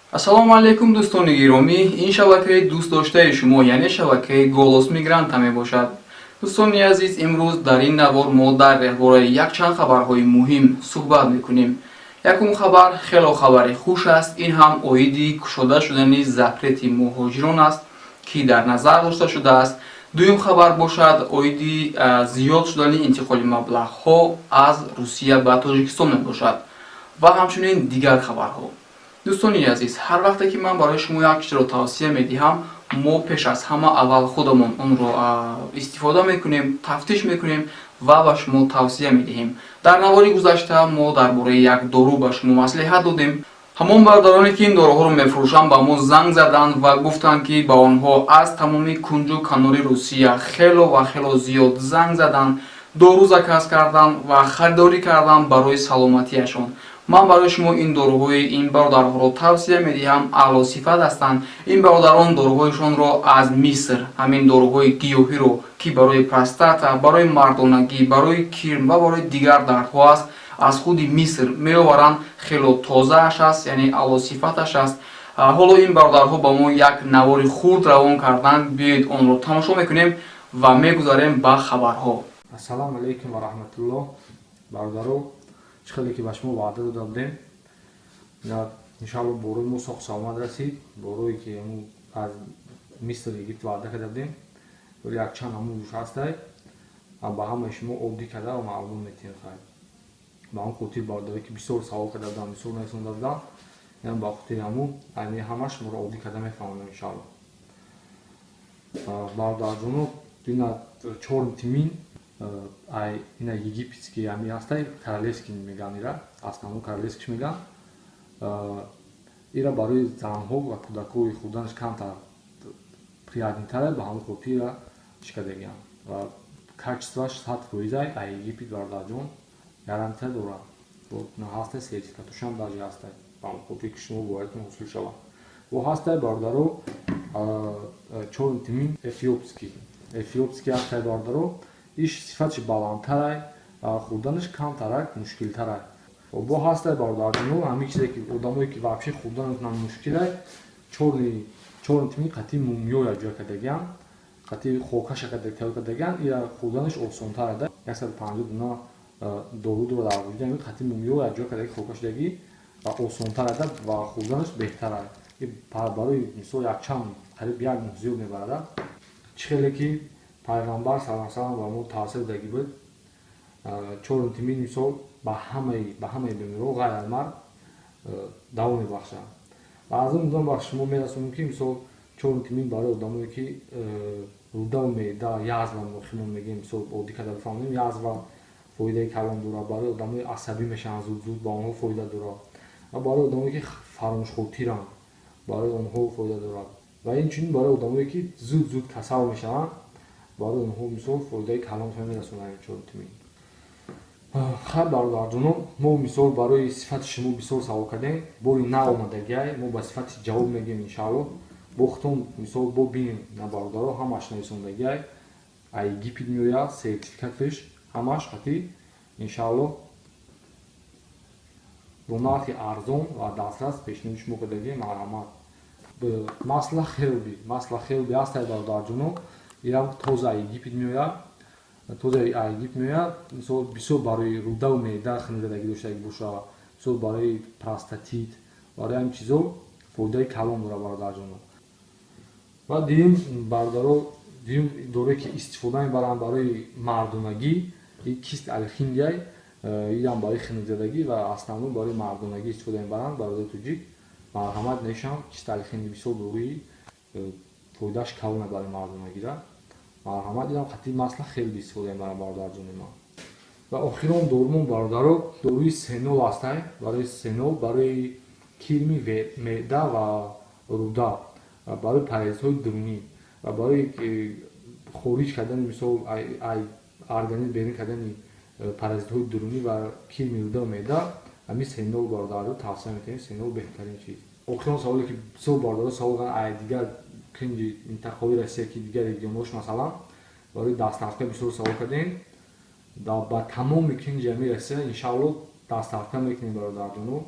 Ассалому алайкум, дӯстони гиромӣ! Ин шабакаи дӯстдоштаи шумо, яъне шабакаи «Голос мигранта» мебошад. Дӯстони азиз, имрӯз дар ин навор мо дар бораи якчанд хабарҳои муҳим суҳбат мекунем. Якум хабар хело хабари хуш аст. Ин ҳам оиди кушода шудани запрети муҳоҷирон аст, ки дар назар дошта шудааст. Дуюм хабар бошад, оиди зиёд шудани интиқоли маблағҳо аз Русия ба Тоҷикистон мебошад ва ҳамчунин дигар хабарҳо. Дӯстони азиз, ҳар вақте ки ман барои шумо як чизро тавсия медиҳам, мо пеш аз ҳама аввал худамон онро истифода мекунем, тафтиш мекунем ва ба шумо тавсия медиҳем. Дар навори гузашта мо дар бораи як дору ба шумо маслиҳат додем. Ҳамон бародароне, ки ин доруҳоро мефурӯшанд, ба мо занг заданд ва гуфтанд, ки ба онҳо аз тамоми кунҷу канори Русия хело ва хело зиёд занг заданд, дору заказ карданд ва харидорӣ карданд барои саломатиашон. Ман барои шумо ин доруҳои ин бародарҳоро тавсия медиҳам. Аълосифат ҳастанд. Ин бародарон доруҳояшонро аз Миср, ҳамин доруҳои гиёҳиро, ки барои простата, барои мардонагӣ, барои кирм ва барои дигар дардҳо аст, аз худи Миср меоваранд. Хело тозааш аст, яъне аълосифаташ аст. Ҳоло ин бародарҳо ба мо як навори хурд равон карданд. Биёед, онро тамошо мекунем ва мегузарем ба хабарҳо. Ассалому алайкум ва раҳматуллоҳ, бародаро! Чӣ хеле ки ба шумо ваъда дода будем, иншалло борои мо соҳ саломат расид. Борое ки аз Миср, Египт ваъда карда будем, вале якчанд ҳамун ҳастай, ба ҳамаи шумо оддӣ карда ва маълум метиҳем. Хайр, ба ҳам хотир, бародаре ки бисёр савол карда буданд, бисёр нависонда буданд, ба хотири ҳамун айни ҳамаш шуморо оддӣ карда мефаҳмонам, иншалло. Бародарҷоно, ина чёрный тмин, ай ина египетский ами ҳастай, королевский меган, ира основной королевский меган. Ира барои занҳо ва кӯдакҳои хурданаш камтар приятныйтаре, ба ҳамон хотир ира чӣ кардагиам ва качествоаш 100%-ай. Ай Египет, бародарҷон, гарантия дорад, ҳастай, сертификатошам даже ҳастай, ба ҳамон хотир ки шумо боваритон ҳосил шавад. Бо ҳастай, бародаро, чёрный тмин эфиопский. Эфиопский ҳастай, бародаро, иш сифаташ баландтарай, хӯрданаш камтарак мушкилтарай. Бо ҳастай, бародарҷоно, ҳамин чизе ки одамое ки вообще хӯрдан метавонанд мушкилай, чёрный тмин қатъи мумиё якҷоя кардагиам, қатъи хокаша тайёр кардагиам, ира хӯрданаш осонтар. 150 дона дору дорад дар вуҷуди ҳамин, қатъи мумиё якҷоя кардаги, хока шудагӣ ва осонтар ва хӯрданаш беҳтарай. Барои мисол, якчанд, қариб як моҳ зиёд мебарада. Чӣ хеле ки Пайғамбар сала салам ба мо тавсия додагӣ буд, чёрный тмин, мисол, ба ҳамаи бемориҳо ғайр аз марг даво мебахшад. Ва аз он мудом ба шумо мерасонем, ки мисол, чёрный тмин барои одамое ки рӯдаву меъда, язва, мо мегӯем, мисол, оддӣ карда бифаҳмонем, язва фоидаи калон дорад, барои одамои асабӣ мешаванд зуд зуд, ба онҳо фоида дорад ва барои одамое ки фаромӯшхотиранд, барои онҳо фоида дорад ва инчунин барои одамое ки зуд зуд касал мешаванд, барои онҳо, мисол, фоидаи калон мерасонад чёрный тмин. Хайр, бародарҷоно, мо, мисол, барои сифати шумо бисёр савол кардем. Бори наомадагиай, мо ба сифати ҷавоб мегӯем, иншаалло. Бо худтон, мисол, бо бинем на, бародаро, ҳамаш нависондагиай, ай Египет меояд, сертификаташ ҳамаш қатӣ, иншаалло, бо нархи арзон ва дастрас пешниҳоди шумо кардагӣ. Марҳамат. Масло Хелби, масло Хелби ҳастай, бародарҷоно, ирам тоза Египет меояд, тоза Египет меояд. Мисол, бисёр барои рӯдаву меъда хунукзадагӣ доштагӣ боша, мисол, барои простатит, барои ҳамин чизо фоидаи калон дорад, бародарҷоно. Ва дуюм, бародаро, дуюм доруе ки истифода мебаранд барои мардонагӣ, кист алхиндиай. Ирам барои хунукзадагӣ ва основном барои мардонагӣ истифода мебаранд. Бародари тоҷик, марҳамат, нешам кист алхинди бисёр доруи фоидааш калона барои мардонагира. Марҳамат, инам қатъи масло хеле истифода мебарам, бародарҷони ман. Ва охирон дорумон, бародаро, доруи сенол ҳастай. Барои сенол, барои кирми меъда ва рӯда, барои паразитҳои дурунӣ ва барои хориҷ кардани, мисол, организм берун кардани паразитҳои дурунӣ ва кирми рӯда ва меъда, ҳамин сенол, бародаро, тавсия метавонем. Сенол беҳтарин чиз. Охирон саволе ки бисёр бародаро савол карданд, ай дигар кунҷи минтақаҳои Россия, ки дигар регионҳош, масалан, барои доставка бисёр савол кардем. Ба тамоми кунҷи ҳамин Россия, иншаалло, доставка мекунем, бародарҷоно.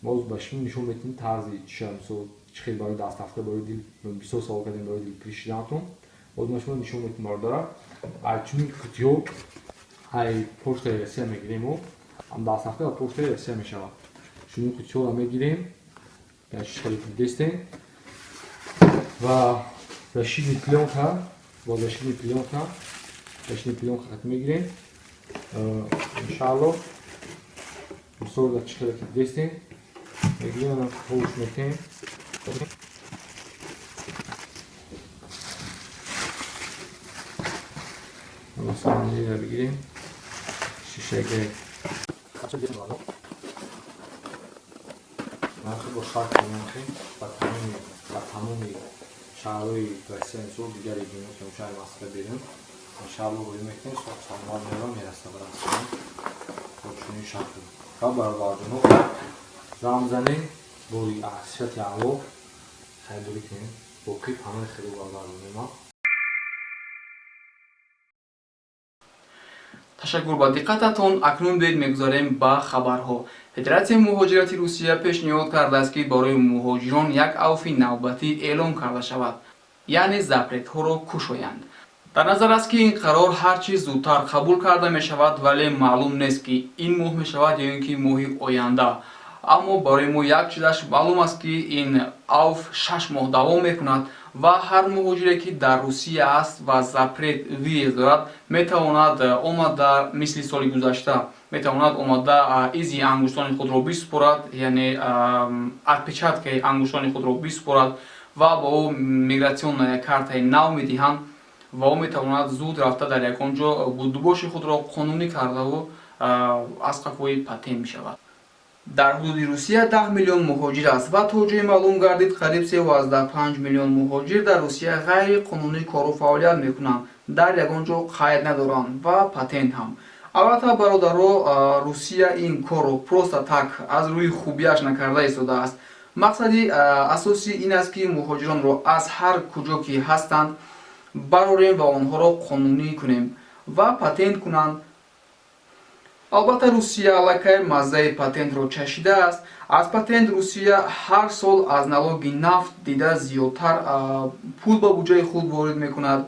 Мо ба шумо нишон медиҳем тарзи чиша, мисол, чӣ хел барои доставка, барои дил бисёр савол кардем, барои дил пиршиданатон. Боз ма шумо нишон медиҳем, бародара. Ай чунин қутиҳо ай Почтаи Россия мегирем, ам доставка ба Почтаи Россия мешавад. Чунин қутиҳоро мегирем, хеле дидестем, ва защитный плёнка, бо защитный плёнка хат мегирем, иншаалло. Мисол, чӣ хеле дидестем, мегирем, ҳуш метем. Масалан, бигирем шишаги нархи бо шарт нархи ба тамоми шаҳрҳои Россия, мисол, дигар регионҳо, ки шаҳри Москва берем, иншаалло, рӯй мекунем, саломат мева мераса ба Россия бо чунин шакл. Ва бародарҷоно, зам занем, бори сифати аъло харидорӣ кунем. Боқӣ паноҳи хеле, бародарҷони ман. Ташаккур ба диққататон. Акнун биёед мегузарем ба хабарҳо. Федератсияи муҳоҷирати Русия пешниҳод кардааст, ки барои муҳоҷирон як авфи навбатӣ эълон карда шавад, яъне запретҳоро кушоянд. Дар назар аст, ки ин қарор ҳар чӣ зудтар қабул карда мешавад, вале маълум нест, ки ин моҳ мешавад ё ин ки моҳи оянда. Аммо барои мо як чизаш маълум аст, ки ин авф 6 моҳ давом мекунад ва ҳар муҳоҷире, ки дар Русия аст ва запрет въезд дорад, метавонад омада, мисли соли гузашта, метавонад омада изи ангуштони худро бисупорад, яъне отпечаткаи ангуштони худро бисупорад, ва ба ӯ миграционная картаи нав медиҳанд ва ӯ метавонад зуд рафта дар ягон ҷо будубоши худро қонунӣ кардаву аз қафои патент мешавад. Дар ҳудуди Русия 10 миллион муҳоҷир аст ва то ҷое маълум гардид, қариб 3,5 миллион муҳоҷир дар Русия ғайриқонунӣ кору фаъолият мекунанд, дар ягон ҷо қайд надоранд ва патент ҳам. Албатта, бародаро, Русия ин корро просто так аз рӯи хубияш накарда истодааст. Мақсади асосӣ ин аст, ки муҳоҷиронро аз ҳар куҷо ки ҳастанд барорем ва онҳоро қонунӣ кунем ва патент кунанд. Албатта, Русия аллакай маззаи патентро чашидааст. Аз патент Русия ҳар сол аз налоги нафт дида зиёдтар пул ба буҷаи худ ворид мекунад.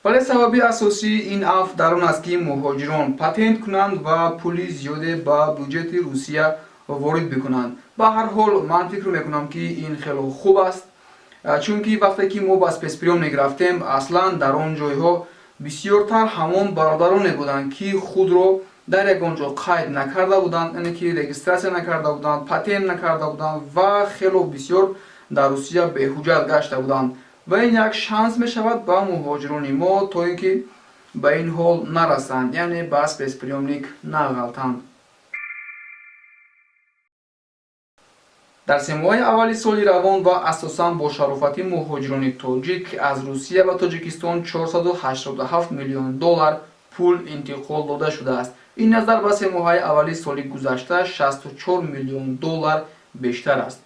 Вале сабаби асосии ин афв дар он аст, ки муҳоҷирон патент кунанд ва пули зиёде ба бюҷети Русия ворид бикунанд. Ба ҳар ҳол, ман фикр мекунам, ки ин хело хуб аст, чунки вақте ки мо ба спецприёмник рафтем, аслан дар он ҷойҳо бисёртар ҳамон бародароне буданд, ки худро дар ягон ҷо қайд накарда буданд, яъне ки регистрация накарда буданд, патент накарда буданд ва хело бисёр дар Русия беҳуҷҷат гашта буданд. Ва ин як шанс мешавад ба муҳоҷирони мо, то ин ки ба ин ҳол нарасанд, яъне ба спецприёмник нағалтанд. Дар 3 моҳи аввали соли равон ва асосан бо шарофати муҳоҷирони тоҷик аз Русия ба Тоҷикистон 487 миллион доллар пул интиқол дода шудааст. Ин назар ба 3 моҳаи аввали соли гузашта 64 миллион доллар бештар аст.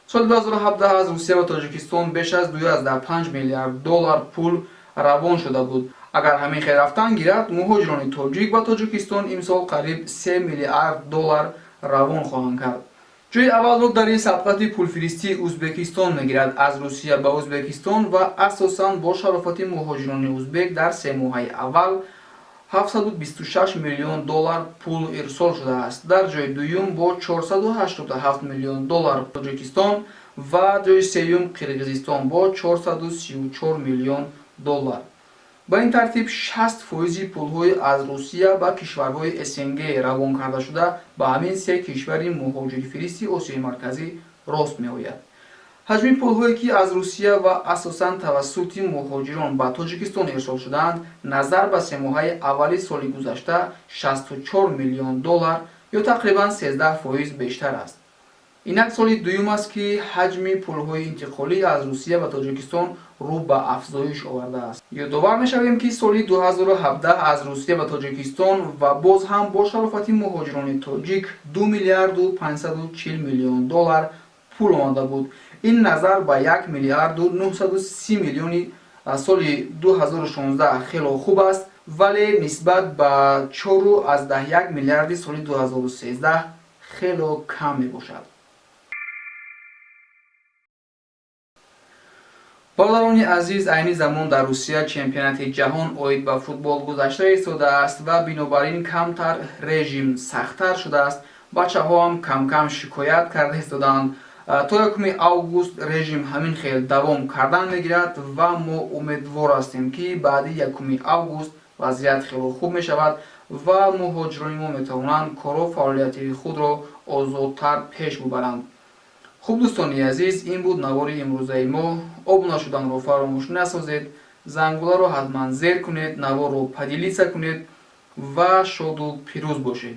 Соли 2017 аз Русия ба Тоҷикистон беш аз 2,5 миллиард доллар пул равон шуда буд. Агар ҳамин хел рафтан гирад, муҳоҷирони тоҷик ба Тоҷикистон имсол қариб 3 миллиард доллар равон хоҳанд кард. Ҷои аввалро дар ин сабқати пулфиристӣ Ӯзбекистон мегирад. Аз Русия ба Ӯзбекистон ва асосан бо шарофати муҳоҷирони ӯзбек дар 3 моҳаи аввал 726 миллион доллар пул ирсол шудааст. Дар ҷои дуюм бо 487 миллион доллар Тоҷикистон ва ҷои сеюм Қирғизистон бо 434 миллион доллар. Ба ин тартиб, 60 фоизи пулҳои аз Русия ба кишварҳои СНГ равон карда шуда ба ҳамин се кишвари муҳоҷирфиристи Осиёи Марказӣ рост меояд. Ҳаҷми пулҳое, ки аз Русия ва асосан тавассути муҳоҷирон ба Тоҷикистон ирсол шудаанд, назар ба 3 моҳаи аввали соли гузашта 64 миллион доллар ё тақрибан 13% бештар аст. Инак соли дуюм аст, ки ҳаҷми пулҳои интиқолӣ аз Русия ба Тоҷикистон рӯ ба афзоиш овардааст. Ёдовар мешавем, ки соли 2017 аз Русия ба Тоҷикистон ва боз ҳам бо шарофати муҳоҷирони тоҷик 2 миллиарду 540 миллион доллар пул омада буд. Ин назар ба 1 миллиарду 930 миллиони соли 2016 хело хуб аст, вале нисбат ба 4,1 миллиарди соли 2013 Хело кам мебошад. Бародарони азиз, айни замон дар Русия чемпионати ҷаҳон оид ба футбол гузашта истодааст ва бинобар ин камтар режим сахттар шудааст. Бачаҳоам камкам шикоят карда истодаанд. То 1 август режим ҳамин хел давом кардан мегирад ва мо умедвор ҳастем, ки баъди 1 август вазъият хело хуб мешавад ва муҳоҷирони мо метавонанд кору фаъолияти худро озодтар пеш бубаранд. Хуб, дӯстони азиз, ин буд навори имрӯзаи мо. Обуна шуданро фаромӯш насозед, зангуларо ҳатман зер кунед, наворро поделиться кунед ва шоду пирӯз бошед.